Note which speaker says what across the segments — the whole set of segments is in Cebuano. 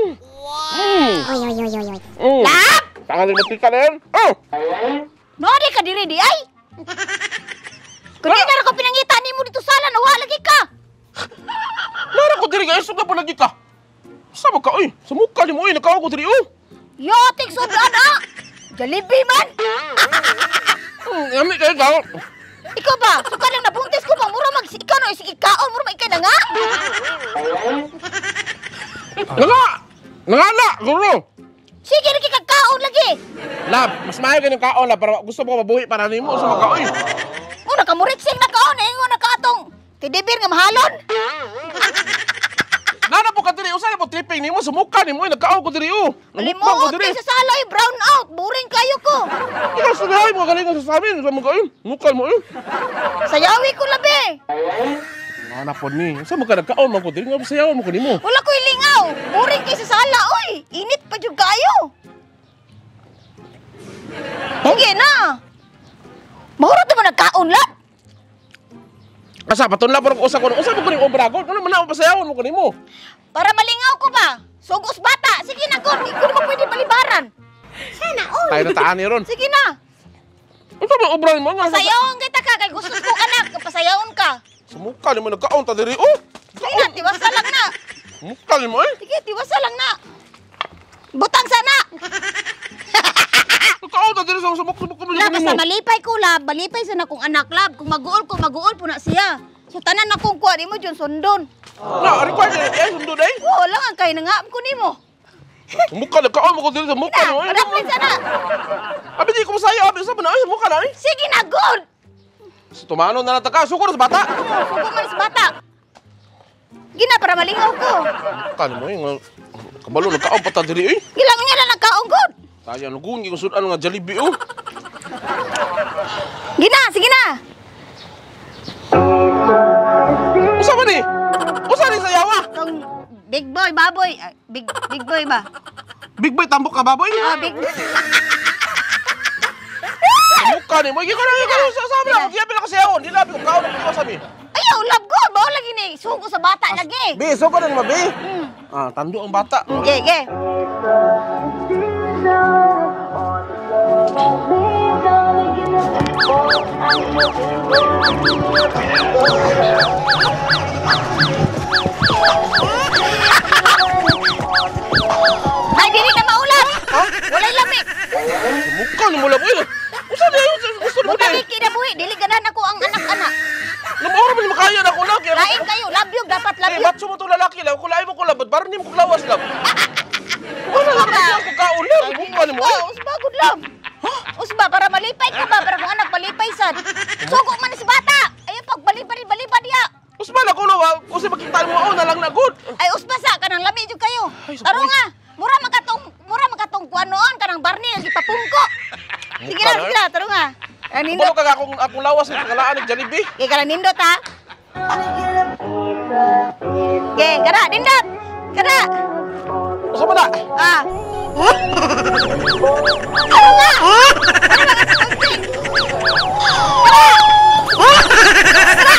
Speaker 1: Oy, oy, oy, oy, oy.
Speaker 2: Lap!
Speaker 3: Tangan din matika na yan. Oh!
Speaker 2: Nori ka diri di ay! Kung di na ko pinangita nimo dito sala, nawa lagi ka!
Speaker 3: Nara ko diri guys, suga pa lagi ka. Sama ka oy, sumuka nimo oy, nakaw ko diri oh.
Speaker 2: Yotik sudaan ah! Jollibee man!
Speaker 3: Yami kayo ka.
Speaker 2: Ikaw ba? Suka lang nabuntis ko ba? Mura mag ikaw no, sige kaon, mura mag ikaw na nga!
Speaker 3: Nga! Nangala, guro!
Speaker 2: Sige, lagi kag kaon lagi!
Speaker 3: Lab, mas maayo ganung kaon la para gusto mo mabuhi para nimo sa mga oy.
Speaker 2: Una ka muritsing na kaon, eh una ka atong tidibir nga mahalon.
Speaker 3: Nana po ka diri, usa na po tripping nimo sumuka nimo, nagkaon ko diri oh. Namukbang ko
Speaker 2: Limuot
Speaker 3: diri.
Speaker 2: kay sa sala eh, brown out, boring kayo ko.
Speaker 3: Ikaw sa gahay mo galing sa amin, sa mga oy. Muka mo oy.
Speaker 2: Sayawi ko labi.
Speaker 3: Nana po ni, usa mo ka nagkaon man ko diri, nga sayawan mo ko nimo.
Speaker 2: Wala ko'y lingaw. Boring kay sa sala oy. Init pa jud kayo. Sige na. Mahurot naman nagkaon lang.
Speaker 3: Asa patunla po usa ko, usa mo ko ning obra ko. Ano man na pasayawan mo ko nimo.
Speaker 2: Para malingaw ko ba? Sugos bata. Sige na, God. Di ko naman pwede balibaran.
Speaker 1: Sana all.
Speaker 3: Tayo na taan ni ron.
Speaker 2: Sige na.
Speaker 3: Unsa ba obra nimo nga?
Speaker 2: Pasayawon kita ka. Kay gustos kong anak. Pasayawon ka.
Speaker 3: Sumuka nimo nagkaon ta diri oh.
Speaker 2: Sige na, tiwasa lang na.
Speaker 3: Sumuka nimo eh.
Speaker 2: Sige, tiwasa lang na. Butang sana.
Speaker 3: Nagkaon ta diri sa sumuk-sumuk mo
Speaker 2: La,
Speaker 3: nimo.
Speaker 2: basta malipay ko, lab. Malipay sa na kong anak, lab. Kung maguol ko, maguol po na siya. So, tanan na kong kuha. Di mo dyan, sundon.
Speaker 3: Na, required eh sundo day.
Speaker 2: Oo, lang ang kay na nga ko nimo.
Speaker 3: Sumuka nagkaon mo ko diri sa muka
Speaker 2: Na,
Speaker 3: nimo. eh.
Speaker 2: padapin sana.
Speaker 3: Abi di ko masaya, abi sa man ay sumuka na eh.
Speaker 2: Sige na, good.
Speaker 3: Sa tumano na lang ta ka, suko na sa bata.
Speaker 2: Oo, sugo man sa bata. Gina, para malingaw ko.
Speaker 3: Sumuka nimo eh. Kabalo nagkaon pa ta diri eh.
Speaker 2: Gilang niya lang nagkaon, good.
Speaker 3: Tayo nugun gi sudan nga Jollibee oh.
Speaker 2: Gina, sige na.
Speaker 3: Usa man ni? Usa ni sayawa?
Speaker 2: Kung big boy, baboy. Ah, big big boy ba?
Speaker 3: Big boy tambok ka baboy.
Speaker 2: Ah, big
Speaker 3: Sumuka nimo. Gi ko na gi ko sa sa amin. Di abi na ko sayawon, di labi ko kaon ko sa amin.
Speaker 2: Ayaw, love good. Bawa lagi ni. Sugo sa bata lagi.
Speaker 3: Bi, suko na nimo, bi. Ah, tando ang bata.
Speaker 2: Okay, okay. Ay, dili na maulan. Walay lamig.
Speaker 3: Sumuka nimo lang oy. Usa ni gusto nimo
Speaker 2: Butang
Speaker 3: di.
Speaker 2: kinabuhi, dili ganahan ako ang anak-anak.
Speaker 3: Namoro man makaya na ko lang.
Speaker 2: Lain kayo, labyog dapat
Speaker 3: Eh,
Speaker 2: labyog.
Speaker 3: macho mo tong lalaki lang. Kung lain mo ko labad, baron nimo ko lawas lang. Wala lang ko kaon lang. Sumuka nimo.
Speaker 2: Oh, usba good love. Usba para malipay ka ba para kung anak malipay sad. Sugo man si bata. Ay pag balibad balibad diya.
Speaker 3: Usba na ko no, usa makita mo na lang na good.
Speaker 2: Ay usba sa kanang lami jud kayo.
Speaker 3: Ay, sa
Speaker 2: Taro
Speaker 3: buhay.
Speaker 2: nga. Mura makatong kuan noon kanang barnil gipapungko. Sige na, sige na, taro nga. Ay, nindot.
Speaker 3: Kabalo ka akong akong lawas ni pangalaan ng Jollibee.
Speaker 2: Kay kana nindot ha. Okay, kana nindot. Kana.
Speaker 3: Usa man na?
Speaker 2: Ah. Ano nga? Ano nga sa kunting?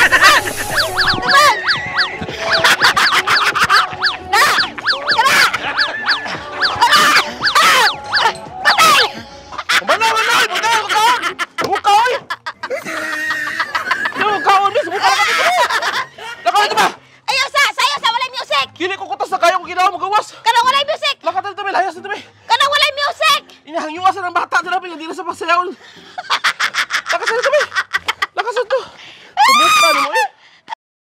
Speaker 2: Tara! Tubag! Na! Tara! Tara! Ah! Patay!
Speaker 3: Mana mana, butang ko kaon. Buka oy. Yo kaon bis buka ka dito. Nakaon ba?
Speaker 2: Ayaw sa! Sayo sa! Walay music!
Speaker 3: Kini ko kutas na kayo ko ginawa mo gawas.
Speaker 2: Kanang walay music!
Speaker 3: Lakatan tabi, layas tabi.
Speaker 2: Kanang walay music!
Speaker 3: Inahangyuasan ang bata dira pa hindi na sa pasayawon.